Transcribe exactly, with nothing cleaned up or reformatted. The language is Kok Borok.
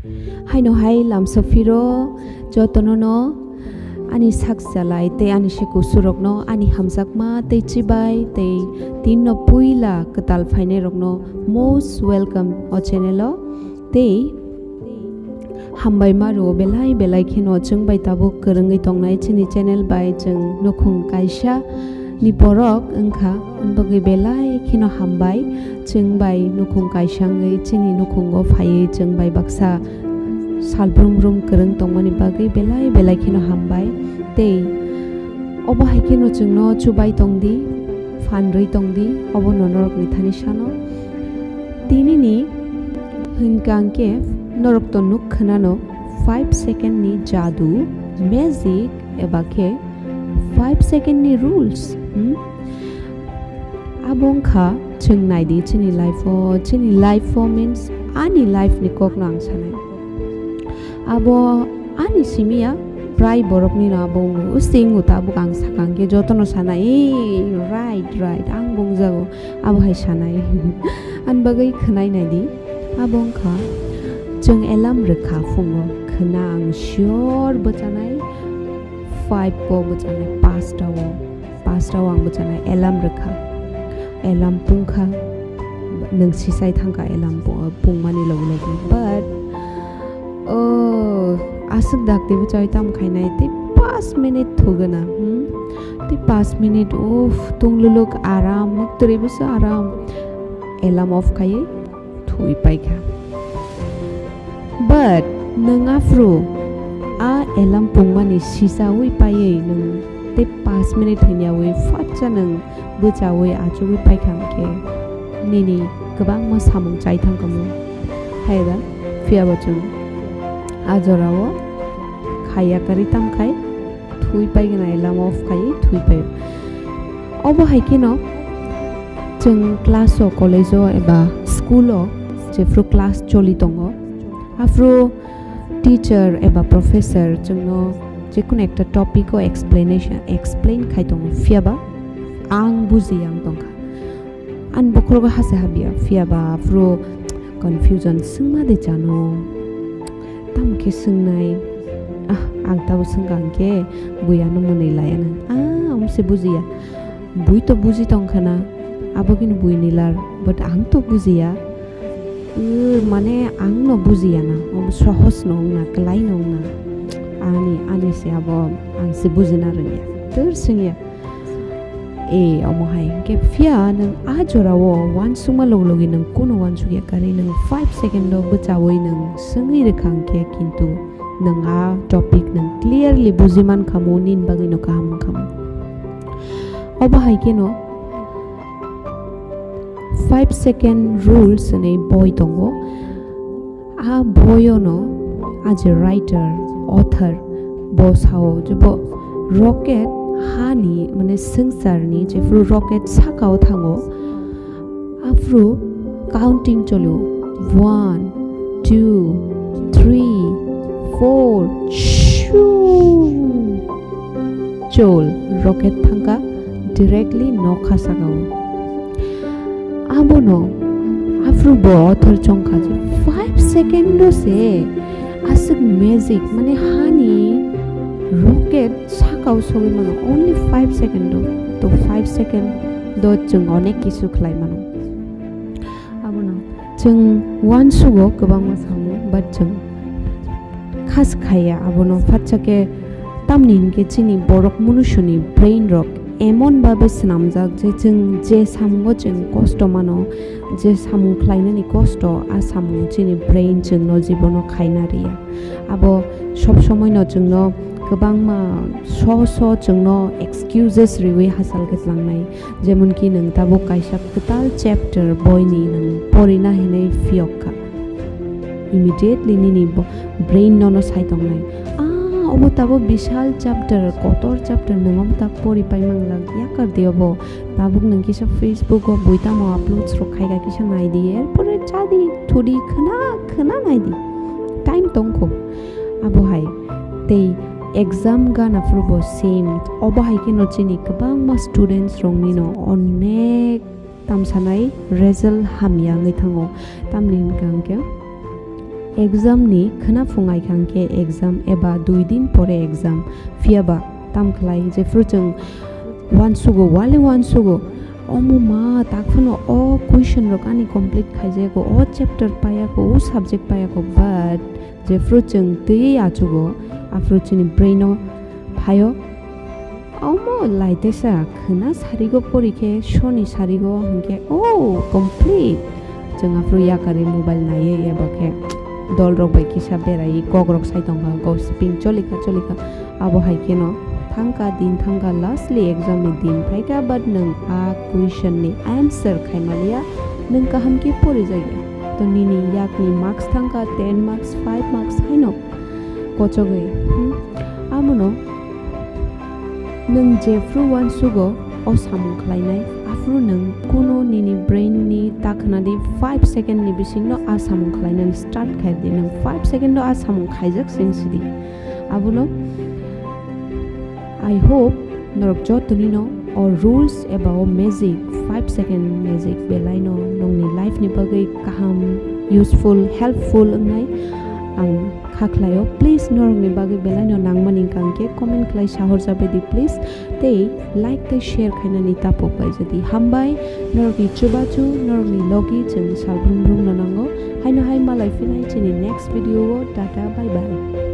Haino hai lamsa phiro jotono no ani sak salai tei ani se kusurokno ani hamjakma tei chibai tei tinno puila kwtal phainairokno most welcome o channel o. Tei hambai ma rwo belai belai kheno chwng bai tabuk kwrwngwi tongnai chini channel bai chwng nukhung kaisa ni borok wngkha, wng bagwi belai kheno hambai. Chwng bai nukhung kaisa wngwi chini nukhungo phaiwi chwng bai baksa salbrum brum kwrwng tongmani bagwi belai belai kheno hambai. Tei obo hai kheno chwngno chubai tongdi, phan rwi tongdi, obo no norokni thani sano. Tinini hwnkha hwnkhe norok to nuk khwnano five second ni jadu, magic eba khe five second ni rules, hmm? Abo wngkha chwng naidi chini life o, chini life o means ani life ni kokno ang sanai. Abo ani simi ya, prai borokni no abo wngo. Using uta abo ang sakang khe jotono sana, "Eh, right, right, ang bungjago." Abo hai sanai. Ani bagwi khwnai naidi. Abo wngkha chwng alarm rwkha phungo. Khwna ang sure bwchanai five o bwchanai, pasta o. Pasta o ang bwchanai alarm rwkha. Alarm pungkha. Nwng sisai thangkha alarm pu-, pungmani logi logi. But, oh, aswk dakti bwchai tam khainai. Tei pas minute thugana. Hmm? Tei pas minute, uff, tungluluk aram, muktwrwi bwsa aram. Alarm off khaiwi thwi paikha. But nwng aphuru a alarm pungmani sisawi paiwi nwng tei pas minute hinyawi phatsa nwng bwchawi achugwi paikha hwnkhe nini kwbangma samung chai thangkhamu. Haiba, phiyaba chwng a jorao khaiya kwrwi tamkhai thwi paigwnai lama off khaiwi thwi paio. Obo hai kheno chwng class o, college o eba school o jephru class choli tongo, aphuru teacher eba professor chwngno jekunu ekta topic o explanation, explain khai tongo, phiyaba ang bujiya wng tongkha. Ani bokhorogo hase habya, phiyaba aphuru confusion swngma de chano. Tamo khe swngnai, ah, ang tabo swngkha hwnkhe bui ano mwnwi laiya nang. Ah, omo se bujiya. Bui to buji tongkha na, abo bini bui ni lar, but ang to bujiya. Uh, mane ang no bujiya na, omo sohos no wngna, kwlai no wngna. Ani, ani se abo ang se bujina rwngya. Tor swngya. E, omo hai hwnkhe phiya nwng a jorao uansukma logi logi nwng kunu uansukya kwrwi nwng five second o bwchaui nwng swngwi rwkha hwnkhe, kintu nwng a topic nwng clearly buji mankhamu, nini bagwino kaham wngkhamu. Obo hai kheno five second rules hwnwi boi tongo. A boyono a je writer, author, bo sao je bo rocket hani, mane swngcharni jephru rocket sakao thango, aphru counting cholo, one, two, three, four, shoo! Chol, rocket thangkha directly nokha sakao. Abono aphuru bo author chongkha je five second o se aswk magic, mane hani rocket sakao sogwi mano, only five second o. To five second o chwng onek kisu khlai mano. Abono chwng uansugo kwbangma samo, but chwng khas khaiya abono. Phatsa khe tamni hinkhe chini borok munusuni brain rok emon babe swnamjak je chwng je samungo chwng kosto mano, je samung khlainani kosto, a samung chini brain chwngno jibono khaina riya. Abo sob somoino chwngno kwbangma so so chwngno excuses riwi hachal khe tlangnai. Jemon ki nwng tabuk kaisa kwtal chapter boini nwng porina hinwi phiyok kha, immediately nini bo-, brain nono sai tongnai, "Ah, obo tabuk bishal chapter, kotor chapter, nwng obo tak pori paimang lak, yakar di obo." Tabuk nwng kisa Facebook o bui tamo uploads rok khaika kisa nai di, erpore cha di, thu di, khwna, khwna nai di. Time tongkho. Abo hai. Tei exam gana phuru bo same. Obo hai kheno chini kwbangma students rokni no onek tamsanai result hamya wngwi thango. Tamni hwnkha hwnkhe Exam ni khwna phung ai kha hwnkhe exam eba dui din pore exam. Phiya ba tam khlai jephru chwng uansugo, wale uansugo, omo ma tak phano o question rok ani complete khaijago, o chapter payako, o subject payako, but jephru chwng twiwi achugo, aphru chini brain o phaio. Omo laitesa khwna sarigo pori khe soni sarigo hwnkhe, oh, complete. Chwng aphuru yakari mobile naiwi eba khe dol rok bai kisa berai kok rok sai tongkha, gossiping cholikha cholikha. Abo hai kheno thangkha din thangkha, lastly exam ni din phaikha, but nwng a question ni answer khaimaliya, nwng kaham khe pori jaya. To nini yakni marks thangkha ten marks, five marks haino kochogwi, hmm? Amono nwng jephru uansugo o samung khlainai, aphuru nwng kuno nini brain ni ta khwnadi five second ni bisingno a samung khlainani start khaidi, nwng five second o a samung khaijak sing sidi. Abono I hope norok jotonino o rules eba o magic, five second magic belaino nongni life ni bagwi kaham, useful, helpful wngnai ang kha khlaio. Please norokni bagwi belaino nangmani hwnkha hwnkhe comment khlai sahor jabaidi please, tei like tei share khainani tapok bai jodi. Hambai norokni chubachu, norokni logi chwng salbrum brumno nango. Haino hai malai phinai chini next video o, tata, bye bye.